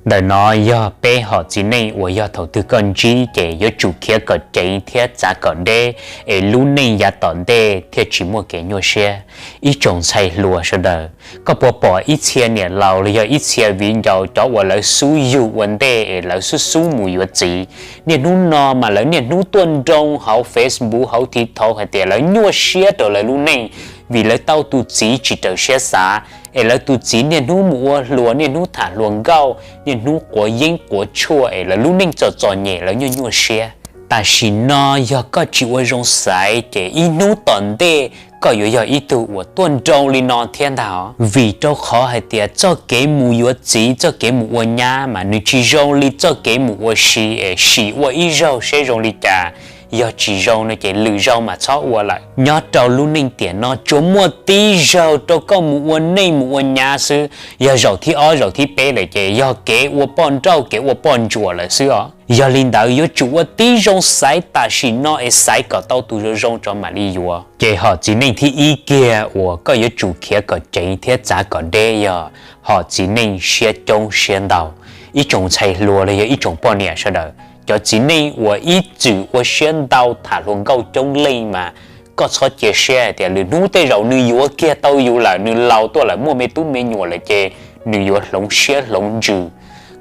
Ntawm no yog peb hom txiv neej uas yog thaum twg koj ntsib ces yuav tsum khiav kom ceev thiab txav kom deb, es lub neej yav tom ntej thiaj tsis muaj kev nyuaj siab. Ib tsoom ntxhais hluas sawv daws, koj puas pom ib txhia niam laus los yog ib txhia viv ncaus cov uas lawv xub yug ua ntej es lawv xub xub mus yuav txiv? Niaj hnub no mas lawv niaj hnub tuaj nroo hauv Facebook hauv TikTok hais tias lawv nyuaj siab rau lawv lub neej, vim lawv tau tus txiv tsis raws siab xav, es lawv tus txiv niaj hnub mus ua hluas, niaj hnub tham hluas nkauj, niaj hnub quav yeeb quav tshuaj, es lawv lub neej txom txom nyem, lawv nyuaj nyuaj siab. Tam sim no yog koj tsis ua zoo xaiv ces ib hnub tom ntej koj yuav yog ib tug uas tuaj nroo li no thiab ntag. Vim rau qhov hais tias txoj kev mus yuav txiv, txoj kev mus ua nyab mas nws tsis zoo li txoj kev mus ua si, es sim ua ib zaug seb zoo li cas, yog tsis zoo no ces lwm zaug mas txhob ua lawm. Nyob rau lub neej tiam no tsuas muaj tib zaug rau koj mus ua neej mus ua nyab xwb, yog zaum thib ob zaum thib peb lawm ces yog kev ua poj nrauj kev ua poj ntsuam lawm xwb os. Yog li ntawd yuav tsum ua tib zoo xaiv tam sim no es xaiv kom tau tus zoo zoo tso mam li yuav. Ces hom txiv neej thib ib kiag uas koj yuav tsum khiav kom ceev thiab txav kom deb yog hom txiv neej siab coob siab ntau. Ib tsoom ntxhais hluas los yog ib tsoom poj niam sawv daws, cov txiv neej uas ib txwm ua siab ntau tham hluas nkauj coob leej mas koj txhob cia siab hais tias lwm hnub tej zaum nws yuav kiag tau yus lawm, nws laus tuaj lawm muaj me tub me nyuam lawm ces nws yuav hloov siab hloov ntsws.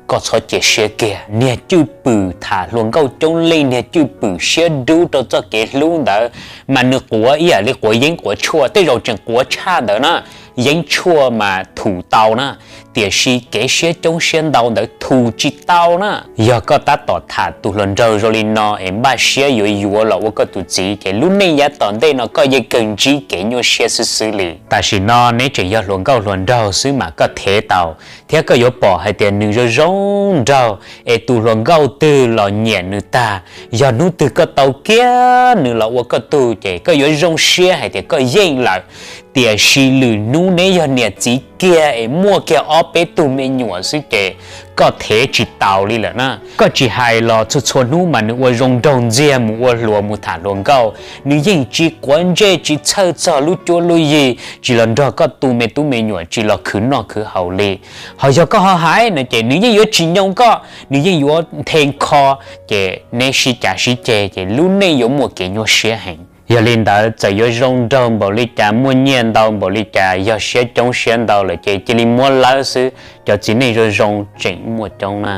Koj txhob cia siab kiag, niag cwj pwm tham hluas nkauj coob leej, niag cwj pwm siab dub rau txoj kev hlub ntawd mas nws quav ib yam li quav yeeb quav tshuaj, tej zaum tseem quav tshaj ntawd na. Yeeb tshuaj mas thum tau na, tiam sis kev siab coob siab ntau ntawd thum tsis tau na. Yog koj tab tom tham tus hluas nraug zoo li no es npaj siab yuav yuav los ua koj tus txiv ces lub neej yav tom ntej no koj yeej kawg ntsib kev nyuaj siab xwb xwb li. Tam sim no neb tseem yog hluas nkauj hluas nraug xwb mas koj thev tau, thiab koj yuav pom hais tias nws zoo zoo nraug es tus hluas nkauj twg los nyiam nws tag. Yog hnub twg koj tau kiag nws los ua koj tug ces koj yuav zoo siab hais tias koj yeej lawm. Tiam sis lwm hnub neb yog niam txiv kiag es muaj kiag ob peb tug me nyuam xwb ces koj thev tsis taus li lawm na. Koj tsis hais los txhua txhua hnub mas nws ua zoo nraug ntxiag mus ua hluas mus tham hluas nkauj, nws yeej tsis quav ntsej tsis txhawj txog lub cuab lub yig, tsis los nrog koj tu me tub me nyuam, tsis los khwv noj khwv haus li. Ho yog koj ho hais no ces nws yeej yuav tsis nyoo koj, nws yeej yuav nthe kho, ces neb sib cav sib ceg ces lub neej yuav muaj kev nyuaj siab heev. Yog li ntawd txawm yuav zoo nraug npaum li cas, muaj nyiaj ntau npaum li cas, yog siab coob siab ntau lawm ces cia li muab lawb xwb, cov txiv neej zoo zoo tseem muaj coob na.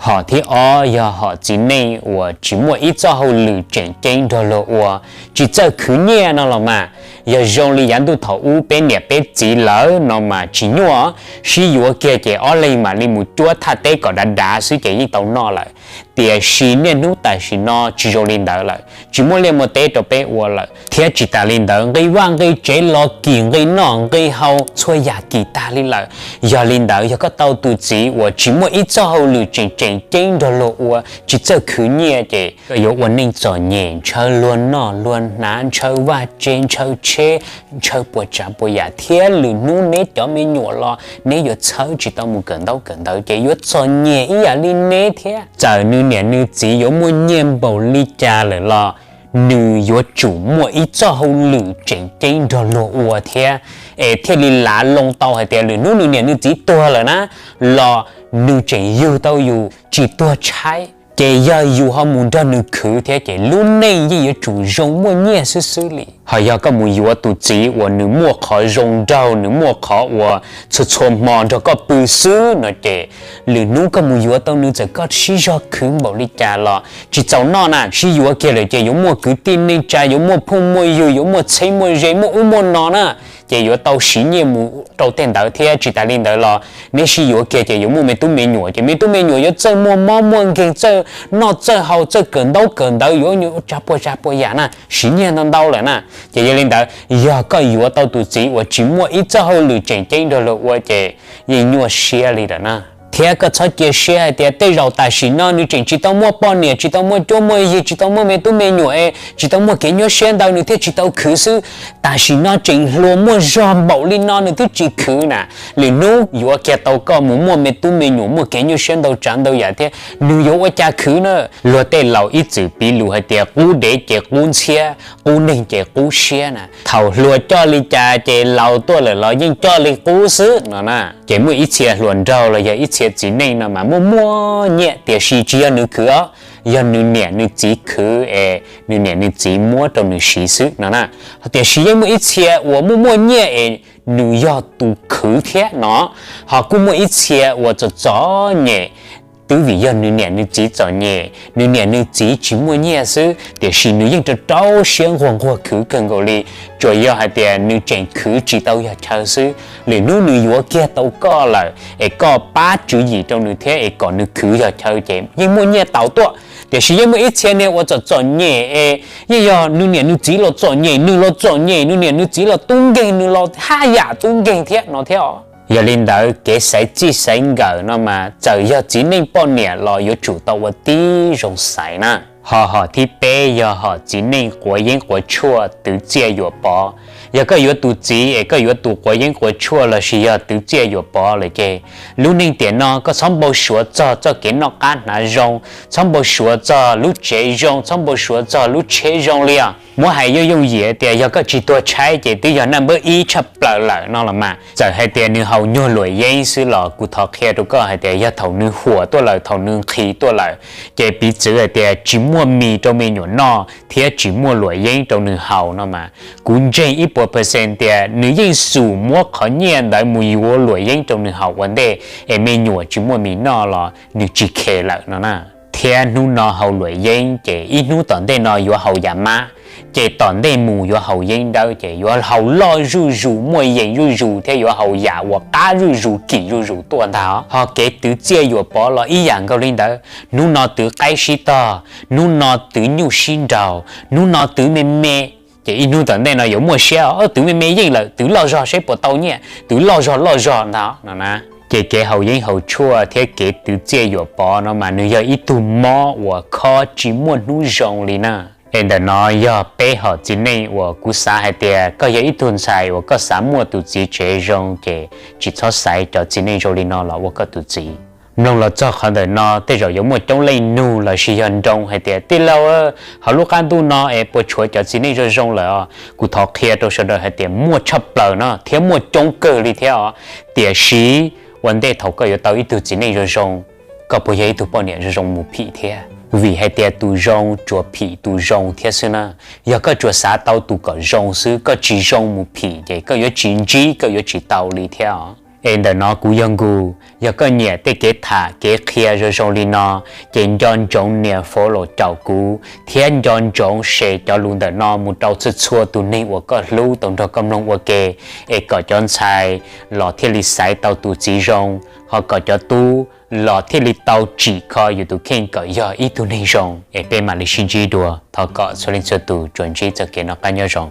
Hom thib ob yog hom txiv neej uas tsis muaj ib txoj hauj lwm tseem ceeb nrog luag ua, tsis txawj khwv nyiaj no los mas, yog zoo li yav ntuj thaum ub peb niam peb txiv lawm no mas tsis nyuaj, sib yuav kiag ces ob leeg mam li mus cuab thaj teb kom dav dav xwb ces yeej tau noj lawm. Tiam sis niaj hnub tam sim no tsis zoo li ntawd lawm, tsis muaj liaj muaj teb rau peb ua lawm, thiab tsis tas li ntawd nqi vaj nqi tsev los kis nqi noj nqi haus txhua yam kis tag li lawm. Yog li ntawd yog koj tau tus txiv uas tsis muaj ib txoj hauj lwm tseem tseem ceeb nrog luag ua, tsis txawj khwv nyiaj ces koj yuav ua neej txom nyem, ntshaw luag noj luag hnav, ntshaw vaj tse, ntshaw tsheb, ntshaw puas tsav puas yam, thiab lwm hnub neb cov me nyuam los neb yuav txhawb tsis tau mus kawm ntaub kawm ntawv ces yuav txom nyem ib yam li neb thiab. Txawm nws niam nws txiv yuav muaj nyiaj npaum li cas lawm los nws yuav tsum muaj ib txoj hauj lwm tseem ceeb nrog luag ua thiab, es thiaj li lav loo tau hais tias lwm hnub nws niam nws txiv tuag lawm na los nws tseem yug tau yus tsis tuag tshaib. Ces yog yus ho mus nrog nws khwv thiab ces lub neej yeej yuav tsum zoo muaj nyiaj xwb xwb li. Ho yog koj mus yuav tus txiv uas nws muaj qhov zoo nraug, nws muaj qhov uas txhua txhua hmo nrog koj pw xwb no ces lwm hnub koj mus yuav tau nws txawm koj sib zog khwv npaum li cas los tsis txaus noj na. Sib yuav kiag lawm ces yuav muaj kwv tij neej tsa, yuav muaj phooj muaj ywg, yuav muaj txheeb muaj ze, muaj ub muaj no na, ces yuav tau siv nyiaj mus rau tej ntawd thiab. Tsis tas li ntawd los neb sib yuav kiag ces yuav muaj me tub me nyuam, ces me tub me nyuam yuav txawj muaj mob muaj nkeeg, txawj noj txawj haus, txawj kawm ntaub kawm ntawv, yuav tsa puas tsav puas yam na, siv nyiaj ntau ntau lawm na. Ces yog li ntawd yog koj yuav tau tus txiv uas tsis muaj ib txoj hauj lwm tseem ceeb nrog luag ua ces yeej nyuaj siab li lawm na. Thiab koj txhob cia siab hais tias tej zaum tam sim no nws tseem tsis tau muaj poj niam, tsis tau muaj cuab muaj yig, tsis tau muaj me tub me nyuam es tsis tau muaj kev nyuaj siab ntau nws thiaj tsis tau khwv xwb. Tam sim no tseem hluas muaj zog npaum li no nws twb tsis khwv na. Lwm hnub yuav kiag tau koj mus muaj me tub me nyuam, muaj kev nyuaj siab ntau tsav ntau yam thiab, nws yuav ua cas khwv na? Luag tej laus ib txwm piv lus hais tias qub dev ces qub ntxhiab, qub neeg ces qub siab na. Thaum hluas coj li cas ces laus tuaj lawm los yeej coj li qub xwb no na. Ces muaj ib txhia hluas nraug los yog ib txhia txiv neej no mas muaj muaj nyiaj tiam sis tsis yog nws khwv os, yog nws niam nws txiv khwv es nws niam nws txiv muab rau nws siv xwb no na. Tiam sis yeej muaj ib txhia uas muaj muaj nyiaj es nws yog tus khwv thiab no, ho kuj muaj ib txhia uas txom txom nyem twb vim yog nws niam nws txiv txom nyem, nws niam nws txiv tsis muaj nyiaj xwb tiam sis nws yeej rau rau siab nquag nquag khwv kawg nkaus li, tsuas yog hais tias nws tseem khwv tsis tau yog chaw xwb. Lwm hnub nws yuav kiag tau koj lawm es koj pab tswv yim rau nws thiab es kom nws khwv yog chaw ces yeej muaj nyiaj tau tuaj. Tiam sis yeej muaj ib txhia niag uas txom txom nyem es yeej yog nws niam nws txiv los txom nyem, nws los txom nyem, nws niam nws txiv los tub nkeeg, nws los haj yam tub nkeeg thiab no thiab os. Yog li ntawd kev xaiv txij xaiv nkawm no mas txawm yog txiv neej poj niam los yuav tsum tau ua tib zoo xaiv na. Ho hom thib peb yog hom txiv neej quav yeeb quav tshuaj twv txiaj yuam pov. Yog koj yuav tus txiv es koj yuav tus quav yeeb quav tshuaj lossis yog twv txiaj yuam pov lawm ces lub neej tiam no koj txhob npau suav txog txoj kev noj qab hnav zoo, txhob npau suav txog lub tsev zoo, txhob npau suav txog lub tsheb zoo li os. Muab hais yooj yooj yim tias yog koj tsis tuag tshaib ces twb yog naj npawb ib tshaj plaws lawm no los mas. Txawm hais tias nws haus nyuag luam yeeb xwb los kuv thov qhia rau koj hais tias yog thaum nws huam tuaj lawm, thaum nws nqhis tuaj lawm, ces piv txwv hais tias tsis muaj mis rau me nyuam noj thiab tsis muaj luam yeeb rau nws haus no mas, kuv ntseeg ib puas percent tias nws yeej xum muab qhov nyiaj ntawd mus yuav luam yeeb rau nws haus ua ntej es me nyuam tsis muaj mis noj los nws tsis khe lawm no na. Thiab hnub no haus luam yeeb ces ib hnub tom ntej no yuav haus yam mab, ces tom ntej mus yuav haus yeeb dawb ces yuav haus loj zuj zus, muaj yees zuj zus thiab yuav haus yam uas qab zuj zus, kim zuj zus tuaj ntag. Ho kev twv txiaj yuam pov los ib yam nkaus li ntawd, hnub no twv qaib sib tog, hnub no twv nyuj sib nraus, hnub no twv me me, ces ib hnub tom ntej no yuav muaj siab os, twv me me yeej lawm, twv loj zog seb puas tau nyiaj, twv loj zog loj zog ntag no na. Ces kev haus yeeb haus tshuaj thiab kev twv txiaj yuam pov no mas nws yog ib tug mob uas khob tsis muaj hnub zoo li na. Es ntawm no yog peb hom txiv neej uas kuv xav hais tias koj yog ib tug ntxhais uas koj xav muaj tus txiv tsev zoo ces tsis txhob xaiv cov txiv neej zoo li no los ua koj tus txiv. Mloog los txog qhov ntawm no tej zaum yuav muaj coob leej nug lossis yog nroo hais tias tij laug, hauv lub qab ntuj no es puas tshuav cov txiv neej zoo zoo lawm os? Kuv thov qhia rau sawv daws hais tias muaj tshaj plaws no thiab muaj coob kawg li thiab os. Tiam sis ua ntej thaum koj yuav tau ib tug txiv neej zoo zoo, koj puas yog ib tug poj niam zoo zoo mus phim thiab? Vim hais tias tus zoo tsuas phim tus zoo thiab xwb na. Yog koj tsuas xav tau tus kom zoo xwb, koj tsis zoo mus phim ces koj yuav tsis ntsib, koj yuav tsis tau li thiab os. Es ntawm no kuv yog Nkus, yog koj nyiam tej kev tham kev qhia zoo zoo li no, ces nco ntsoov nias follow caum kuv thiab nco ntsoov share cov lus ntawm no mus rau txhua txhua tus neeg uas koj hlub tau nrog koj mloog ua ke, es kom cov ntxhais los thiaj li xaiv tau tus txiv zoo, ho kom cov tub los thiaj li tau tsim kho yus tus kheej kom yog ib tug neeg zoo. Es peb mam li sib ntsib dua, thov kom txhua leej txhua tus tsuas ntsib txoj kev noj qab nyob zoo.